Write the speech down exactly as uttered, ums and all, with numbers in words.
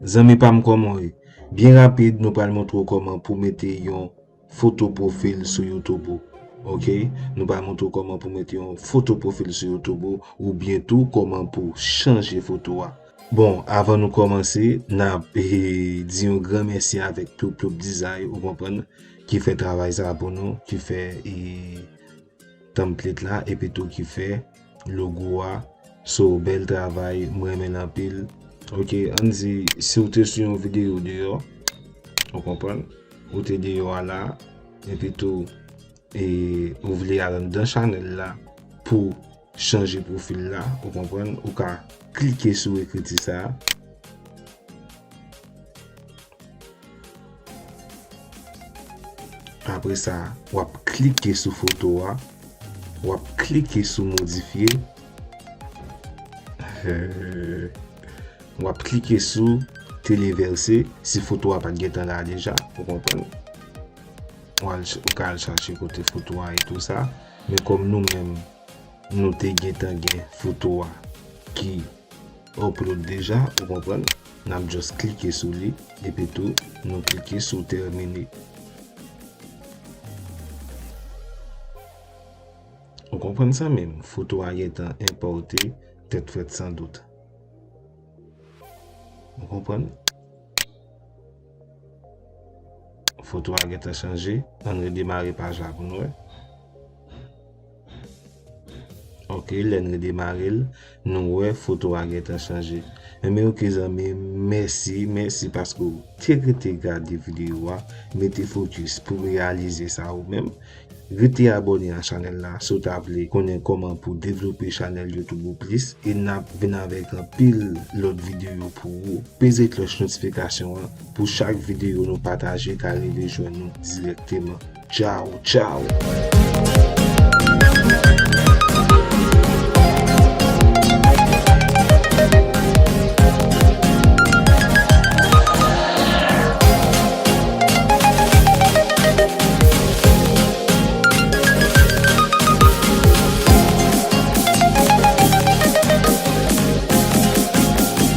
Zanmi pa m, kòman w ye? Byen rapid, nou pral montre w kòman pou mete yon foto pwofil sou YouTube ou. Oke? Nou pral montre w kòman pou mete yon foto pwofil sou YouTube ou, oubyen tou kòman pou chanje foto a. Bon, avan nou kòmanse, n ap, eh, di yon gran mèsi avèk Ploup Ploup Design, ou konprann, ki fè travay sa pou nou, ki fè, eh, template la, epi tou ki fè logo a. So, bèl travay, m renmen l anpil. Oke, ann di, si w te sou yon videyo deyò, ou konprann, ou te deyò a la, epi tou, e, ou vle al anndan chanèl la pou chanje pwofil la, ou konprann, ou ka klike sou ekriti sa a. Apre sa, w ap klike sou foto a, w ap klike sou modifye, w ap klike sou televèse si foto a pa t gentan la deja, ou konprann. W al ch-, ou ka al chache kote foto a e tou sa, men kòm nou menm, nou te gentan gen foto a ki upload deja, ou konprann, n ap just klike sou li, epi tou, nou klike sou tèmine. Ou konprann sa menm, foto a gentan enpòte, tèt frèt san dout. Ou konprann? Foto a gentan chanje. Ann redemare paj la pou nou wè. Oke, lè n redemare l, nou wè foto a gentan chanje. Enben, oke, zanmi, mèsi, mèsi paske w te rete gade videyo a. Mete fokis pou reyalize sa ou menm. Rete abòne a chanèl la si w ta vle konnen kòman pou devlope chanèl YouTube ou plis, e n ap vin avèk anpil lòt videyo pou ou. Peze klòch notifikasyon an pou chak videyo nou pataje ka rive jwenn nou dirèkteman. Tchaw, tchaw!